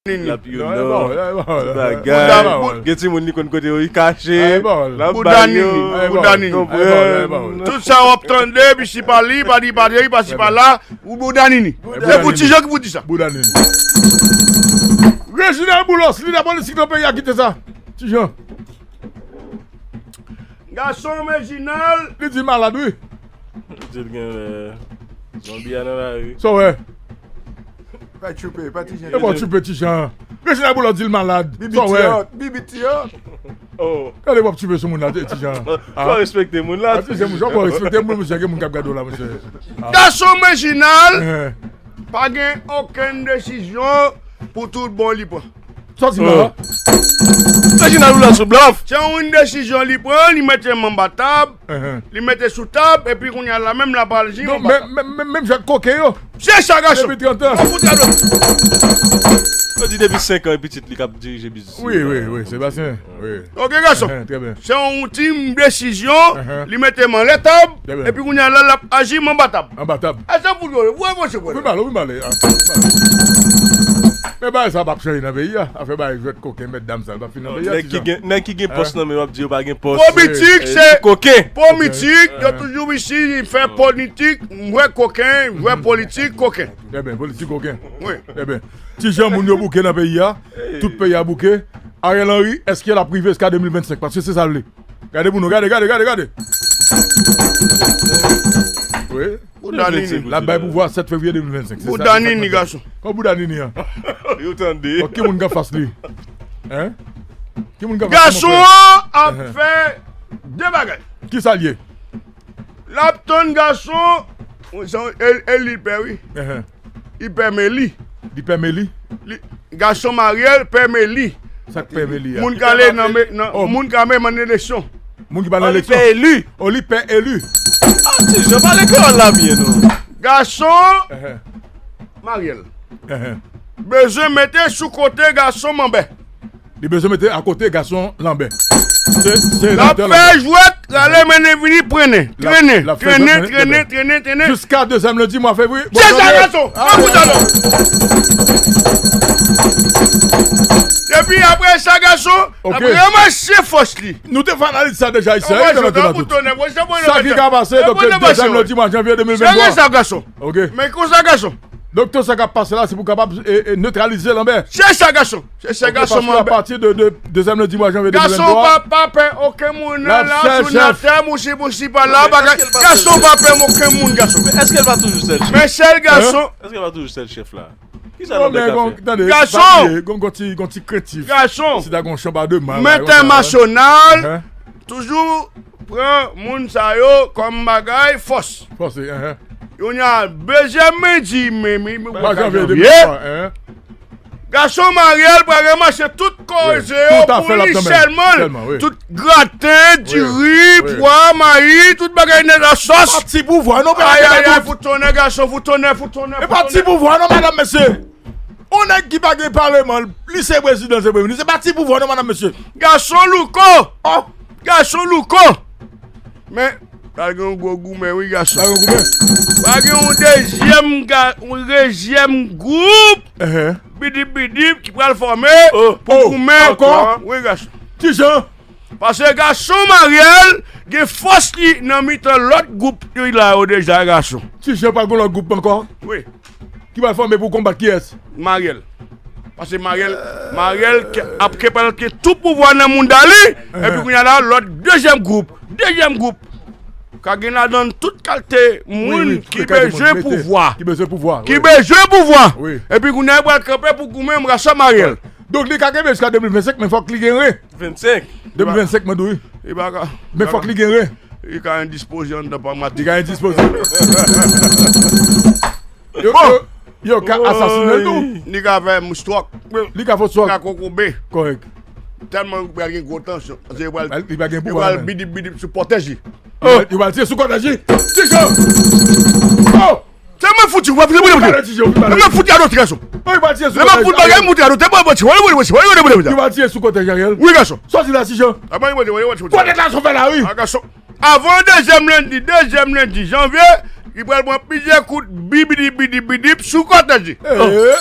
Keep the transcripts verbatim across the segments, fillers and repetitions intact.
Nini. L ap youn non, non. Ti bagay. Gen timoun li konn kote yo, li kache. L ap bay yo. Bouda Nini. Bouda Nini. Tout sa w ap tande, pisi pa li, pa li, pa li, pasi pa la, ou Bouda Nini. Se pou Ti Jan ki pou di sa. Bouda Nini. Reginald Boulos, lidè politik nan peyi a, kite sa. Ti Jan. Gason Reginald. Li di malad, wi. Li di l gen, eh, zonbi a nan lari. Sa w wè? Pa tchoupe, pa Ti Jan. E bon, tchoupe Ti Jan. Reginald Boulos di l malad. Sa w wè? Bibi Tiyot, Bibi Tiyot. Oh. Gade w ap tchoupe sou moun la, Ti Jan. Fò respekte moun la. Ti Jan, fò respekte moun, mesye, gen moun k ap gade w la, mesye. Gason Reginald. Pa gen okenn desizyon pou tout bon li pran. Sòti la. Reginald Boulos sou blòf. Se yon desizyon li pran, li mete m anba tab, li mete sou tab, epi kounye a la menm la pral jwenn anba tab. Menm jwèt koken yo. Se sa, gason. Depi trant an. Mwen fout gade. Yo di depi senk an, pitit li k ap dirije biznis. Wi, wi, wi, Sebastyen. Wi. Ok, gason. Trè byen. Se yon ti desizyon, li mete m anlè tab, epi kounye a la, l ap aji m anba tab. Anba tab. E sa pou yo, wè, mwen se wè. Ou pi mal, ou pi mal. Men bagay sa p ap chanje nan peyi a. Afè bagay jwèt koken, mèt dam sa, l p ap fin nan peyi a. Nèg ki gen, nèg ki gen pòs nan men yo ap di yo pa gen pòs. Politik, se koken. Politik, yo toujou isi, fè politik, jwè koken, jwè politik, koken. Trè byen, politik koken. Wi. Trè byen. Ti Jan moun yo bouke nan peyi a, tout peyi a bouke. Ariel Henry, èske l ap rive jiska de mil vennsenk? Paske se sa l vle. Gade pou nou, gade, gade, gade, gade. Wi. Bouda Nini. L ap bay pouvwa sèt fevriye de mil vennsenk. Bouda Nini, gason. Kòman Bouda Nini an? Yo tande. Bon, ki moun k anfas li? Hein? Ki moun k anfas li? Gason an ap fè de bagay. Ki sa l ye? L ap tann gason, e li pè, wi. Li pè Meli. Li pè Meli? Gason Mariel pè Meli. Sa k pè Meli a? Moun k ale nan, moun k ale nan eleksyon. Moun ki pa nan eleksyon? Li pè eli. Oh, li pè eli. Ah, Ti Jan, pale kreyòl la byen, non. Gason Mariel bezwen mete sou kote gason Manbè. Li bezwen mete akote gason Lanbè. L ap fè jwèt, rale mennen vini, prennen, trennen, trennen, trennen, trennen, trennen. Jiska dezyèm lendi mwa fevriye. Se sa, gason. Mwen pou talè. Depi apre sa, gason, l ap ranmase fòs li. Nou te fè analiz sa deja isi. Sa ki ka pase, doktè, dezyèm lendi mwa janvye de mil venntwa. Se sa, gason. Ok. Men konsa, gason. Doktè, sa k ap pase la, se pou kapab netralize Lanbè. Se sa, gason. Se sa, gason. Paske apati de dezyèm lendi mwa janvye de mil venntwa. Gason pa pè okenn moun nan la, sou natè, mousi, mousi pa la, bagay. Gason pa pè okenn moun, gason. Men èske l pa toujou sèl chèf? Men sèl gason. Èske l pa toujou sèl chèf la? Kisa Lanbè ka fè? Gason. Gon ti, gon ti krentif. Gason. Si ta gon chanba de mal. Men entènasyonal. Toujou pran moun sa yo kòm bagay fòs. Fòs, wi. Yo ni a dezyèm lendi, men, men, mwa janvye. Gason Mariel pral ranmase tout koze yo pou li sèlman. Tout graten, diri, pwa, mayi, tout bagay nèt a sòs. Pa ti pouvwa, non, pa ti pouvwa, non, madanm, mesye. On nèg ki pa gen paleman, li se prezidan, se premye minis. Se pa ti pouvwa, non, madanm, mesye. Gason Louko. Oh. Gason Louko. Men, pral gen yon gwo goumen, wi, gason. Pral gen goumen. Pral gen yon dezyèm, yon dezyèm gwoup. Bidip, bidip, ki pral fòme pou goumen. Ankò? Wi, gason. Kijan? Paske gason Mariel gen fòs li nan mitan lòt gwoup li la yo deja, gason. Kijan pral gen lòt gwoup ankò? Wi. Ki pral fòme pou konbat kiyès? Mariel. Paske Mariel, Mariel ap kenbe tout pouvwa nan mounda li. Epi kounye a la, lòt dezyèm gwoup, dezyèm gwoup ka gen ladan tout kalite moun ki bezwen pouvwa. Ki bezwen pouvwa. Ki bezwen pouvwa. Epi kounye a pral kanpe pou goumen ansanm Mariel. Donk li ka kenbe jiska de mil vennsenk, men fòk li gen ren. Vennsenk. De mil vennsenk, mwen di w, wi. Li pa ka. Men fòk li gen ren. Li ka endispoze anndan pa maten. Li ka endispoze. Yo, yo, yo ka asasinen l tou. Li ka fè m stwòk. Li ka fè stwòk. Li ka kokobe. Kòrèk. Tèlman li pral gen gwo tansyon. Li pral gen pouvwa, li pral bidip bidip sou kòtèj li. Yo pral tire sou kòtèj li. Ti Jan. Oh! Se mwen fouti, mwen fouti, mwen fouti. Mwen fouti a dot gason. Mwen fouti bagay, mwen fouti a dot. Mwen fouti, mwen fouti, mwen fouti. Yo pral tire sou kòtèj Ariel. Wi, gason. Sòti la, Ti Jan. Kòtèj la sou fè la, wi. A, gason. Avan dezyèm lendi, dezyèm lendi janvye, li pral pran plizyè kout bibidi bidi bidi sou kòtèj li. Eh.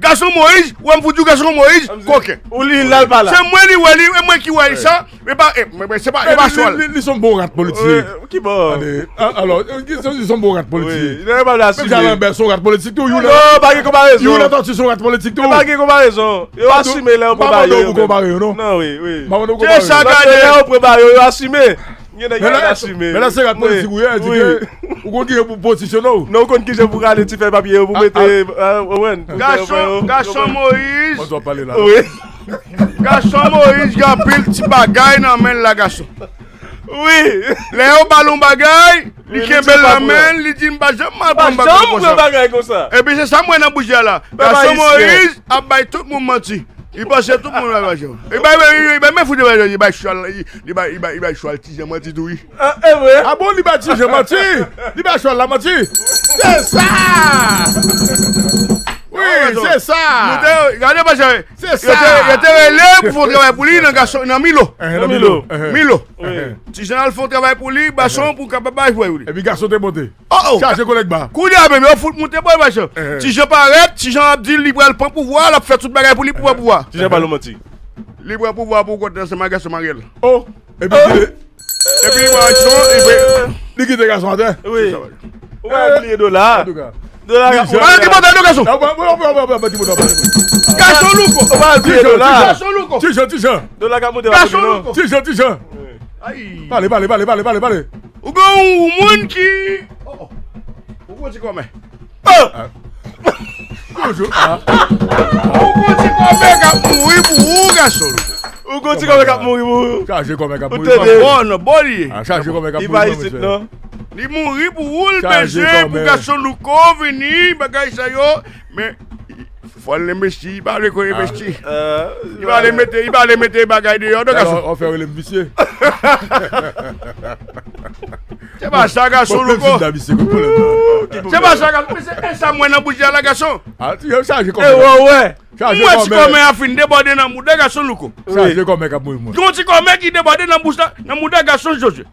Gason Moyiz, wè m fout di w Gason Moyiz, koken. Ou li l la, l pa la. Se mwen li wè li, e mwen ki wè li sa. E pa, e, mwen, mwen, se pa, e pa chwal. Li, li, li se yon bon rat politik. Wi, ki bò? Tande, a, alò, li se, li se yon bon rat politik. Wi, li pa vle asime. Menm jan Lambert se yon rat politik tou, Youla. Non, pa gen konparezon. Youla Tortue se yon rat politik tou. Pa gen konparezon. Yo asime lè yo pran ba yo, yo menm. Pa mande w pou konpare yo, non. Non, wi, wi. Pa mande w pou konpare yo. Se sa gade. Lè yo pran ba yo, yo asime. Gen nèg ki asime. Men la, se rat politik ou ye, di ke ou konn kijan pou pozisyone w. Non, ou konn kijan pou rale ti fèy papye yo pou mete, ou konprann? Gason, Gason Moyiz. Mwen t ap pale la. Wi. Gason Moyiz gen anpil ti bagay nan men l la, gason. Wi. Lè yo ba l yon bagay, li kenbe l nan men l, li di, "M pa janm mal pran bagay konsa." Epi se sa m wè nan bouji a la. Gason Moyiz ap bay tout moun manti. Li panse tout moun bay manti. Li bay, li bay, li bay, men fout li bay, li bay chwal, li, li bay, li bay, li bay chwal Ti Jan manti tou, wi. Ah, e vre? Ah bon, li bay Ti Jan manti? Li bay chwal la manti? Se sa! Wi, se sa! Nou te, gade, pa chanje. Se sa! Yo te, yo te rele pou fè yon travay pou li nan gason, nan Milo. Eh, nan Milo. Milo. Wi. Ti Jan al fè yon travay pou li, gason pou kapab bay pou li. Epi gason te monte. Oh, oh. Chaje kolèg ba. Kounye a menm, yo fout moute bò, machan. Eh, eh. Ti Jan parèt, Ti Jan ap di li pral pran pouvwa, l ap fè tout bagay pou li, pouvwa, pouvwa. Ti Jan ba nou manti. Li pran pouvwa pou kont li ansanm ak gason Mariel. Oh, epi li, epi li pran aksyon, epi li kite gason atè. Wi. Ou pa bliye Dola. Antouka. Dola, Ti Jan. Ba ti bòtay non, gason. Gason Louko. Ou pa bliye Dola. Gason Louko. Ti Jan, Ti Jan. Dola ka monte. Gason Louko. Ti Jan, Ti Jan. Ayi. Pale, pale, pale, pale, pale, pale. Ou gen yon moun ki. Oh, oh. Ou gen yon ti kòmè. Oh! Ah. Toujou. Ah. Ou gen yon ti kòmè k ap mouri pou ou, gason. Ou gen yon ti kòmè k ap mouri pou ou. Chaje kòmè k ap mouri pou ou. Ou tande? Bon, non, bon li ye. Ah, chaje kòmè k ap mouri pou ou, monchè. Li mouri pou ou, l bezwen pou gason Louko vini, bagay sa yo. Men, fò l envesti, li pa vle ko envesti. Li pa vle mete, li pa vle mete bagay deyò, non, gason. Ou fè rele m visye. Se pa sa, gason Louko. Se pa sa, gason. Men se, e sa m wè nan bouji a la, gason. Ah, ti, yo chaje kòmè. E wè, wè. Mwen ti kòmè a fin debòde nan mouda gason Louko. Chaje kòmè k ap mouri pou mwen. Yon ti kòmè ki debòde nan bouch la, nan mouda gason Josué.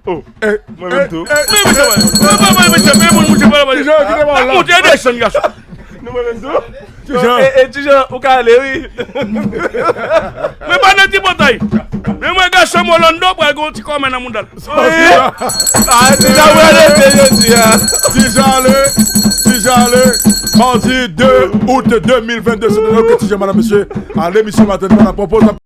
Oh. Mwen menm tou. Mwen menm tou. Mwen menm tou. Mwen menm tou. Mwen menm tou. Mwen menm tou. Mwen menm tou. Mwen menm tou. Mwen menm tou. Mwen menm tou. Mwen menm tou. Ti Jan. E, e, Ti Jan, ou ka ale, wi. Men pa nan ti bòtay. Men mwen gason Molondo pral gen yon ti kòmè nan mouda l. Wi. Ah, Ti Jan pral rete jodi a. Ti Jan ale, Ti Jan ale. Mardi deux août deux mille vingt-deux, se te donk Ti Jan, madam, mesye, a lemisyon Maten Demen, la pwopoze